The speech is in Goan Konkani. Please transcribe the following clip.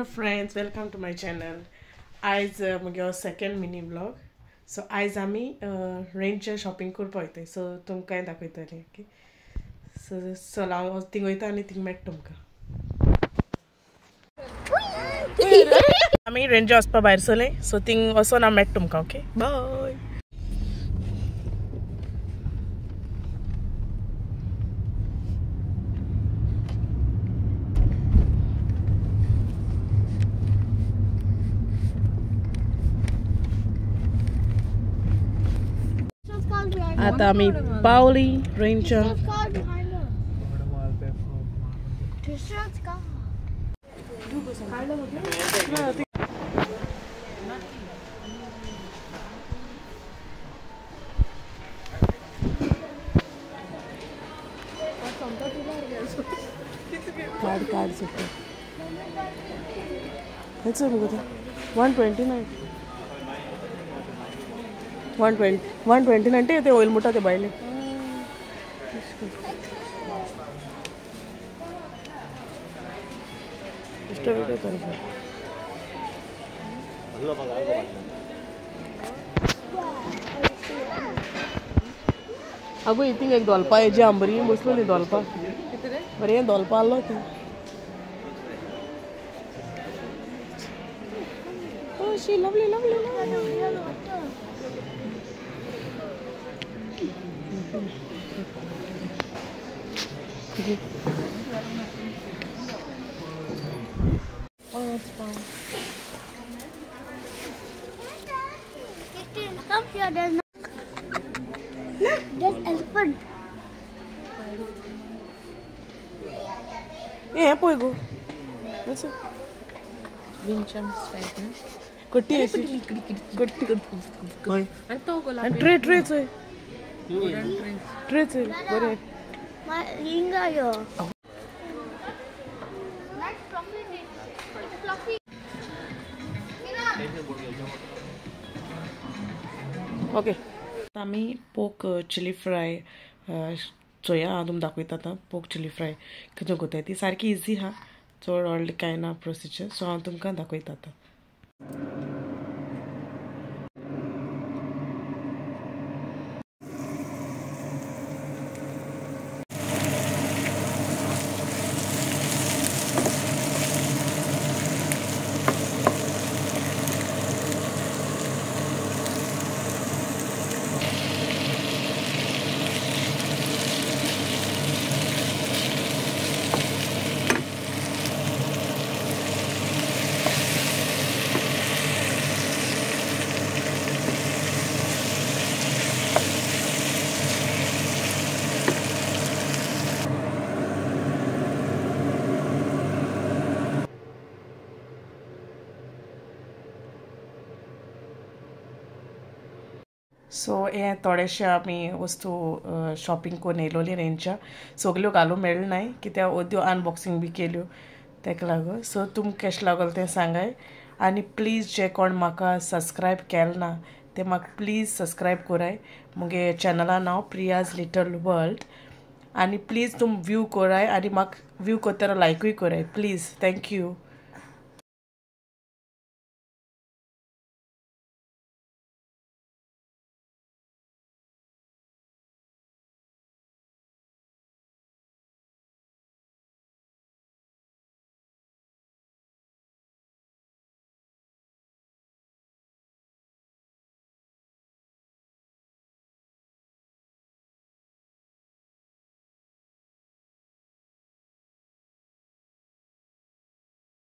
Hello friends, welcome to my channel. आयज म्हगे सेकंड मिनी व्लॉग. सो आयज आमी रेंटचे शॉपिंग करपाक वयताय. सो तुमकांय दाखयतलें. ओके, सो चल हांव थिंग वयता आनी थिंग मेळटा तुमकां. आमी रेंजा वचपा भायर सरले. सो थिंग वचोन हांव मेळटा तुमकां. Okay, bye. आता आमी पावली रेंजा. कार्ड कार्ड सुट्टे मुगो 129 129 ते ऑयल मुटा ते बायले. अगो इथिंग एक दोलपा हेजी आंबरी बसलो न्ही दोलपा. बरें दोलपा आहलो ती. Oh, she lovely, lovely, lovely. Come here, there's no, there's elephant. Yeah, boy, go. That's it. Kotti kotti tray tray चोय ट्रे चोय बरें. ओके, आमी पोक चिली फ्राय चोया. हांव तुमकां दाखयता आतां पोक चिली फ्राय कितें करताय ती. सारकी इजी आहा, चड व्हडलें कांय ना प्रोसिजर. सो हांव तुमकां दाखयता आतां. सो हे थोडेशे आमी वस्तू शॉपिंग करून येयलोली रेंजा. सगल्यो घालूंक मेळ्ळें नाय कित्याक अद्यो अनबॉक्सिंग बी केल्यो तेका लागून. सो तुमकां कशें लागोल तें सांगाय. आनी प्लीज जे कोण म्हाका सबस्क्रायब केलें ना ते म्हाका प्लीज सबस्क्रायब कराय. मुगे चॅनला नांव प्रियाज लिटल वर्ल्ड. आनी प्लीज तुम व्यू कराय आनी म्हाका व्यू करतना लायकूय कराय प्लीज. Thank you.